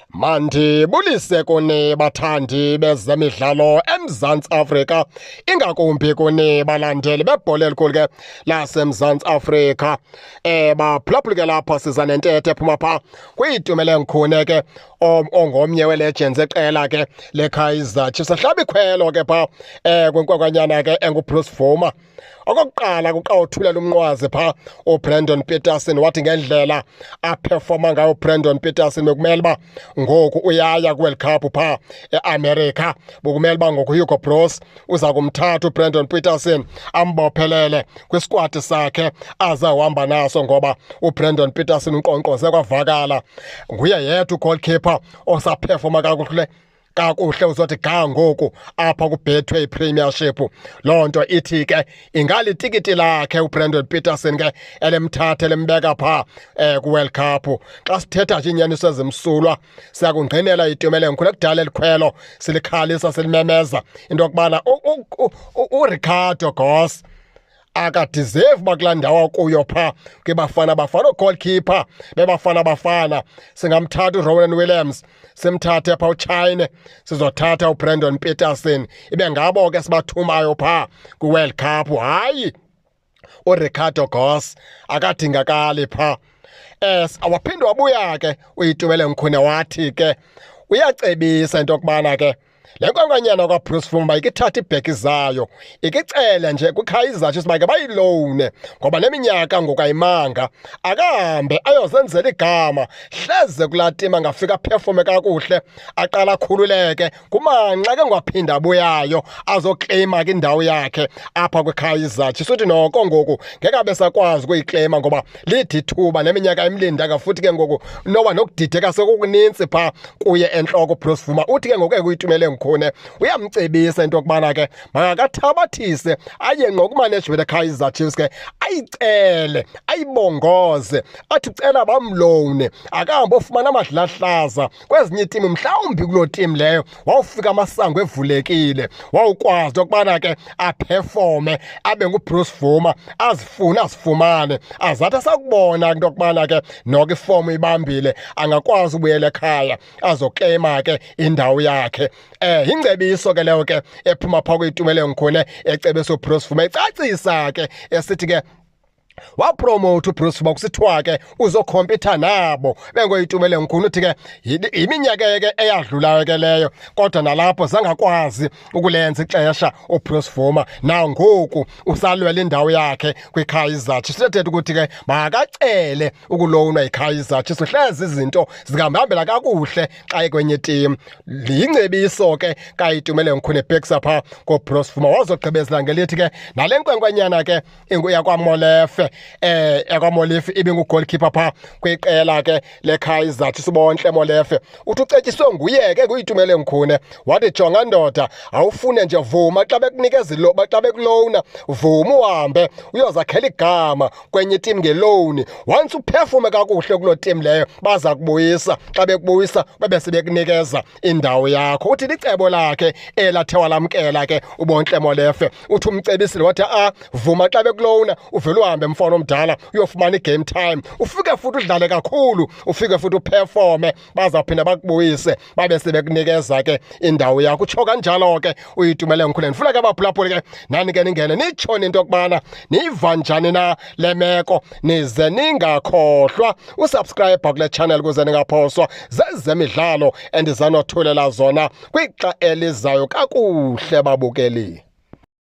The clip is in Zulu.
Mandibulise kuni bathandi bezemidlalo eMzantsi Afrika, ingakumbi kuni balandeli bebhola elikhulu ke laseMzantsi Afrika. Baphulaphuli ke lapha siza nentetho ephuma pha kwiTumeleng Khune ke ongomnye we-legends eqela ke leKaizer Chiefs. Ahlaba ikhwelo ke pha kwinkwenkwenyana ke enguBruce Bvuma. Okokuqala kuqawuthulela umnqwazi pha uBrandon Petersen, wathi ngendlela aperforma ngayo uBrandon Petersen bekumele uba ngoku uyaya kwiWorld Cup pha eAmerica. Bekumele uba ngoku Hugo Broos uza kumthatha uBrandon Petersen ambophelele kwisquad sakhe azawuhamba naso, ngoba uBrandon Petersen unkqonkqoze kwavakala nguye yedwa ugoalkeeper osaperforma kakuhle uzothi ga ngoku apha kuBetway Premiership. Loo nto ithi ke ingalitikiti lakhe uBrandon Petersen ke elemthatha elembeka pha ku-World Cup. Xa sithetha nje iinyaniso ezimsulwa, siyakungqinela iTumeleng Khune kudala elikhwelo silikhalisa silimemeza into yokubana uRicardo Goss akadeserve uba kulaa ndawo akuyo phaa kwiBafana Bafana. Oogoalkeeper beBafana Bafana singamthatha uRonwen Williams, simthathe phaa uChaine, sizothatha uBrandon Petersen, ibe ngabo ke sibathumayo phaa kwiWorld Cup. Hayi, uRicardo Goss akadingakali phaa. Waphinde wabuya ke uItumeleng Khune wathi ke uyacebisa into yokubana ke le nkwenkwenyana kwaBruce Bvuma ikithatha iibhegi zayo ikicele nje kwiKaizer Chiefs make bayilowune, ngoba neminyaka ngoku ayimanga, akahambe ayozenzela igama, hleze kulaa tim angafika aperforme kakuhle aqala akhululeke kumanxa ke ngwaphinda abuyayo azokleyima ke indawo yakhe apha kwiKaizer Chiefs. Uthi noko ngoku ngeke abe sakwazi ukuyikleyima ngoba lide ithuba neminyaka imlindanga, futhi ke ngoku noba nokudideka sekukunintsi phaa kuye entloko uBruce Bvuma. Uthi ke ngoku ekuyiTumeleng Khune uyamcebisa into yokubana ke makakathabathise aye ngqo kumanagement eKaizer Chiefs ke ayicele ayibongoze, athi ucela bamlowune akahambe ofumana amadlahlaza kwezinye iitimu, mhlawumbi kuloo timu leyo wawufika amasango evulekile, wawukwazi okubana ke aperforme abe nguBruce Bvuma azifune azifumane, azathi asakubona into yokubana ke noko ifomu ibambile angakwazi ubuyela ekhaya azokleyima ke indawo yakhe. Ingcebiso ke leyo ke ephuma phaa kwiTumeleng Khune ecebisa uBruce Bvuma, ecacisa ke esithi ke wapromote uBruce Bvuma kusithiwa ke uzokhompyutha nabo bengoyiTumeleng Khune. Uthi ke yiminyaka ke eyadlulayo ke leyo, kodwa nalapho zangakwazi ukulenza ixesha uBruce Bvuma, nangoku usalwela indawo yakhe kwiKaizer Chiefs. Sithethe ukuthi ke makacele ukulowunwa yiKaizer Chiefs, hleze izinto zingahambela kakuhle xa ekwenye team. Yingcebiso ke kaYitumeleng Khune ebhekisa phaa koBruce Bvuma. Wazogqibezela ngelithi ke nale nkwenkwenyana ke yakwaMolefe, yakwaMolefe ibingu-goalkeeper phaa kwiqela ke leKaizer Chiefs, uBontle Molefe, uthi ucetyiswe nguye ke kuyiTumeleng Khune wathi, jonga ndoda, awufune nje vuma xa bekunikeza xa bekulowuna, vuma uhambe uyozakhela igama kwenye itim ngelowuni, once uperforme kakuhle kuloo tim leyo baza kubuyisa, xa bekubuyisa babe sebekunikeza indawo yakho. Uthi licebo lakhe elathe walamkela ke uBontle Molefe. Uthi umcebisile wathi a vuma xa bekulowuna uvele uhambe mfana omdala uyofumana i-game time, ufike futhi udlale kakhulu, ufike futhi uperforme, bazawuphinda bakubuyise babe sebekunikeza ke indawo yakho. Utsho kanjalo ke uyiTumeleng Khune. Ndifuna ke baphulaphuli ke nani ke ningene nitshoni into yokubana niyiva njani na le meko, nize ningakhohlwa usubscribe kule channel ukuze ningaphoswa zezemidlalo endizanothulela zona kwixa elizayo. Kakuhle babukeli.